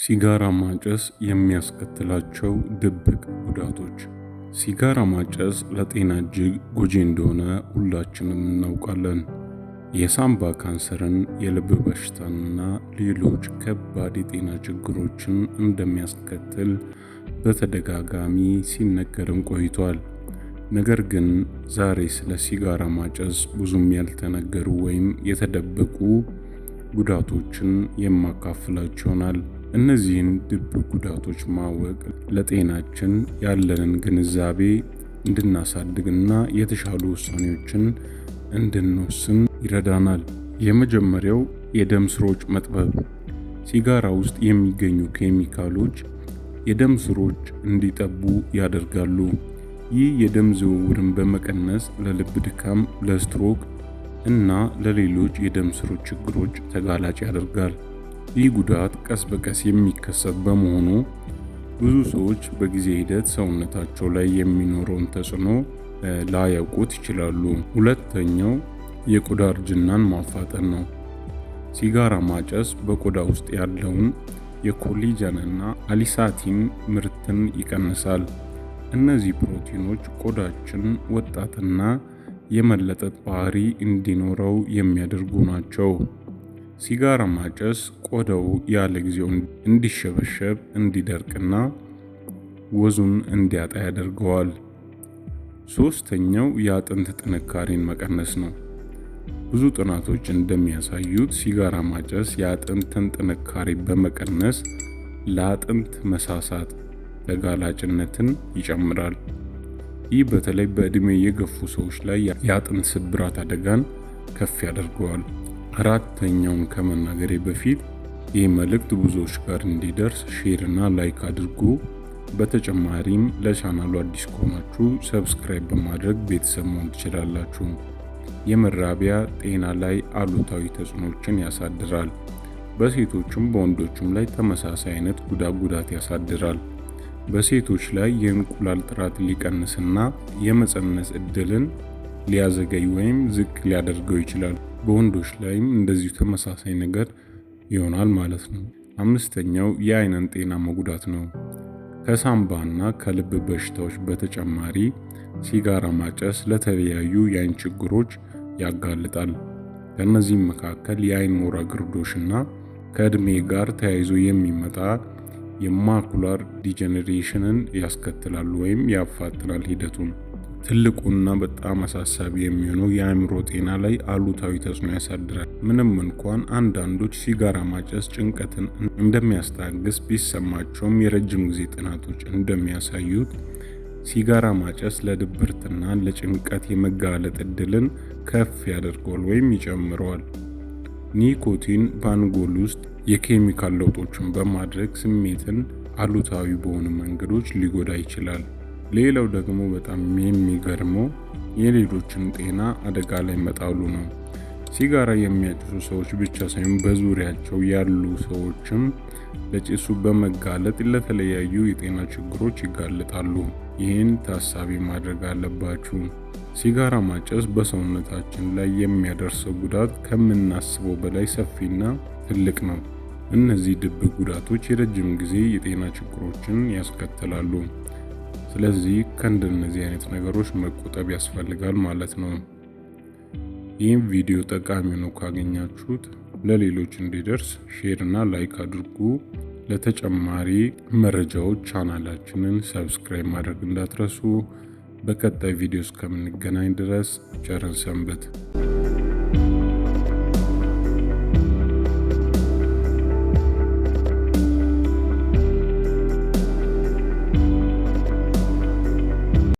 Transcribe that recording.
ሲጋራ ማጨስ የሚያስከትላቸው ድብቅ ጉዳቶች። ሲጋራ ማጨስ ለጤና እጅግ ጎጂ እንደሆነ ሁላችንም እናውቃለን። የሳምባ ካንሰርን፣ የልብ በሽታንና ሌሎች ከባድ የጤና ችግሮችን እንደሚያስከትል በተደጋጋሚ ሲነገርም ቆይቷል። ነገር ግን ዛሬ ስለ ሲጋራ ማጨስ ብዙም ያልተነገሩ ወይም የተደበቁ ጉዳቶችን የማካፍላችሁ ይሆናል። እነዚህን ድብቅ ጉዳቶች ማወቅ ለጤናችን ያለንን ግንዛቤ እንድናሳድግና የተሻሉ ውሳኔዎችን እንድንወስን ይረዳናል። የመጀመሪያው የደም ስሮች መጥበብ። ሲጋራ ውስጥ የሚገኙ ኬሚካሎች የደም ስሮች እንዲጠቡ ያደርጋሉ። ይህ የደም ዝውውርን በመቀነስ ለልብ ድካም፣ ለስትሮክ እና ለሌሎች የደም ስሮች ችግሮች ተጋላጭ ያደርጋል። ይህ ጉዳት ቀስ በቀስ የሚከሰት በመሆኑ ብዙ ሰዎች በጊዜ ሂደት ሰውነታቸው ላይ የሚኖረውን ተጽዕኖ ላያውቁት ይችላሉ። ሁለተኛው የቆዳ እርጅናን ማፋጠን ነው። ሲጋራ ማጨስ በቆዳ ውስጥ ያለውን የ collagen እና elastin ምርትን ይቀንሳል። እነዚህ ፕሮቲኖች ቆዳችን ወጣትና የመለጠጥ ባህሪ እንዲኖረው የሚያደርጉ ናቸው። ሲጋራ ማጨስ ቆዳው ያለ ጊዜው እንዲሸበሸብ፣ እንዲደርቅና ወዙን እንዲያጣ ያደርገዋል። ሶስተኛው የአጥንት ጥንካሬን መቀነስ ነው። ብዙ ጥናቶች እንደሚያሳዩት ሲጋራ ማጨስ የአጥንትን ጥንካሬ በመቀነስ ለአጥንት መሳሳት ተጋላጭነትን ይጨምራል። ይህ በተለይ በዕድሜ የገፉ ሰዎች ላይ የአጥንት ስብራት አደጋን ከፍ ያደርገዋል። አራተኛውን ከመናገሬ በፊት ይህ መልእክት ብዙዎች ጋር እንዲደርስ share እና like አድርጉ። በተጨማሪም ለቻናሉ አዲስ ከሆናችሁ subscribe በማድረግ ቤተሰብ መሆን ትችላላችሁ። የመራቢያ ጤና ላይ አሉታዊ ተጽዕኖችን ያሳድራል። በሴቶችም በወንዶችም ላይ ተመሳሳይ አይነት ጉዳት ያሳድራል። በሴቶች ላይ የእንቁላል ጥራት ሊቀንስና የመፀነስ እድልን ሊያዘገይ ወይም ዝቅ ሊያደርገው ይችላል። በወንዶች ላይም እንደዚሁ ተመሳሳይ ነገር ይሆናል ማለት ነው። አምስተኛው የአይንን ጤና መጉዳት ነው። ከሳምባና ከልብ በሽታዎች በተጨማሪ ሲጋራ ማጨስ ለተለያዩ የአይን ችግሮች ያጋልጣል። ከእነዚህም መካከል የአይን ሞራ ግርዶሽና ከእድሜ ጋር ተያይዞ የሚመጣ የ macular degeneration ን ያስከትላል ወይም ያፋጥናል ሂደቱን። ትልቁና በጣም አሳሳቢ የሚሆነው የአእምሮ ጤና ላይ አሉታዊ ተጽዕኖ ያሳድራል። ምንም እንኳን አንዳንዶች ሲጋራ ማጨስ ጭንቀትን እንደሚያስታግስ ቢሰማቸውም፣ የረጅም ጊዜ ጥናቶች እንደሚያሳዩት ሲጋራ ማጨስ ለድብርትና ለጭንቀት የመጋለጥ እድልን ከፍ ያደርገዋል ወይም ይጨምረዋል። ኒኮቲን በአንጎል ውስጥ የኬሚካል ለውጦችን በማድረግ ስሜትን አሉታዊ በሆኑ መንገዶች ሊጎዳ ይችላል። ሌላው ደግሞ በጣም የሚገርመው የሌሎችን ጤና አደጋ ላይ መጣሉ ነው። ሲጋራ የሚያጭሱ ሰዎች ብቻ ሳይሆን በዙሪያቸው ያሉ ሰዎችም ለጭሱ በመጋለጥ ለተለያዩ የጤና ችግሮች ይጋለጣሉ። ይህን ታሳቢ ማድረግ አለባችሁ። ሲጋራ ማጨስ በሰውነታችን ላይ የሚያደርሰው ጉዳት ከምናስበው በላይ ሰፊና ትልቅ ነው። እነዚህ ድብቅ ጉዳቶች የረጅም ጊዜ የጤና ችግሮችን ያስከትላሉ። ስለዚህ ከእንደነዚህ አይነት ነገሮች መቆጠብ ያስፈልጋል ማለት ነው። ይህም ቪዲዮ ጠቃሚ ነው ካገኛችሁት ለሌሎች እንዲደርስ share እና like አድርጉ። ለተጨማሪ መረጃዎች ቻናላችንን subscribe ማድረግ እንዳትረሱ። በቀጣይ ቪዲዮ እስከምንገናኝ ድረስ ቸር እንሰንብት።